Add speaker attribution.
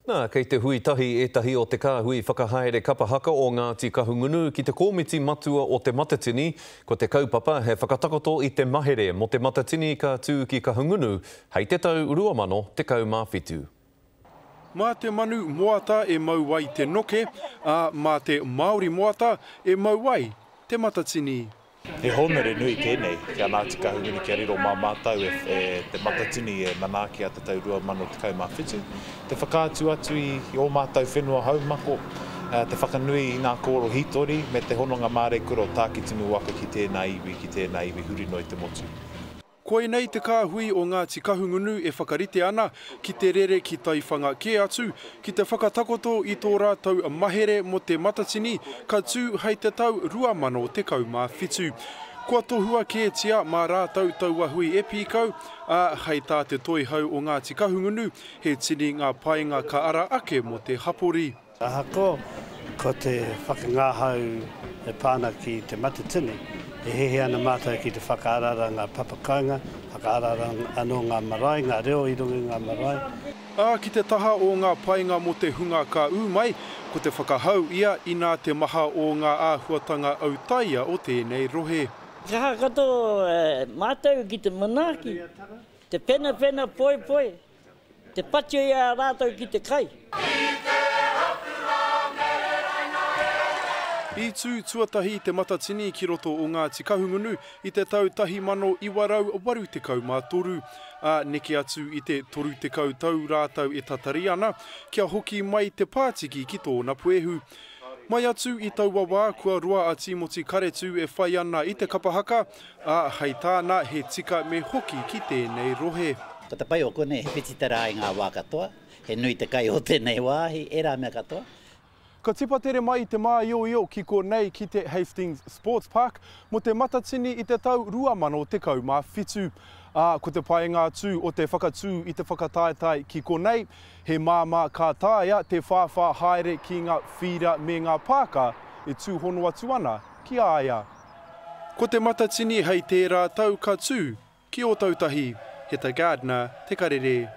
Speaker 1: Nā, kei te hui tahi ētahi o te kāhui whakahaere kapa haka o Ngāti Kahungunu ki te kōmiti matua o Te Matatini, ko te kaupapa he whakatakoto i te mahere mō Te Matatini ka tū ki Kahungunu hei te tau 2017.
Speaker 2: Mā te manu moata e mau ai te noke, ā, mā te Māori moata e mau ai te matatini.
Speaker 3: He hōnore nui tēnei ki a Ngāti Kahungunu kia riro mā mātou e Te Matatini e manaaki a te tau 2017, te whakaatu atu i ō mātou whenua haumako, te whakanui i ngā kōro hītori me te hononga māreikura o Tākitimu waka ki tēnā iwi, ki tēnā iwi huri noa i te motu.
Speaker 2: Koinei te kāhui o Ngāti Kahungunu e whakarite ana ki te rere ki taiwhanga kē atu, ki te whakatakoto i tō rātou mahere mō Te Matatini ka tū hei te tau 2017. Kua tohua kētia mā rātou taua hui e pīkau, ā, hei tā te toihau o Ngāti Kahungunu, he tini ngā painga ka ara ake mō te hapori.
Speaker 4: Ahakoa ko te whakangahau e pā ana ki Te Matatini, e hiahia ana mātou ki te whakaaraara ngā papakāinga, whakaaraara anō ngā marae, ngā reo i runga i ngā marae.
Speaker 2: Ā, ki te taha o ngā painga mō te hunga ka ū mai, ko te whakahau ia inā te maha o ngā āhuatanga autaia o tēnei rohe.
Speaker 5: Kaha katoa mātou ki te manaaki, te penapena poipoi, Te patu i a rātou ki te kai.
Speaker 2: I tū tuatahi Te Matatini ki roto o Ngāti Kahungunu i te tau 1983, ā, neke atu i te 30 tau rātou e tatari ana kia hoki mai te pātiki ki tōna puehu. Mai atu i taua wā kua roa a Tīmoti Karetū e whai ana i te kapa haka, ā, hei tāna he tika me hoki ki tēnei rohe.
Speaker 6: Ko te pai o konei he whiti te rā i ngā wā katoa, he nui te kai o tēnei wāhi, ērā mea katoa.
Speaker 2: Ka tipatere mai te māioio ki konei ki te Hastings Sports Park mō te Matatini i te tau 2017. Ā, ko te painga atu o te whakatū i te whakataetae ki konei, He māmā ka taea te whāwhā haere ki ngā whīra me ngā pāka e tūhono atu ana ki a ia. Ko Te Matatini hei tērā tau ka tū ki Ōtautahi. Heta Gardiner, Te Karere.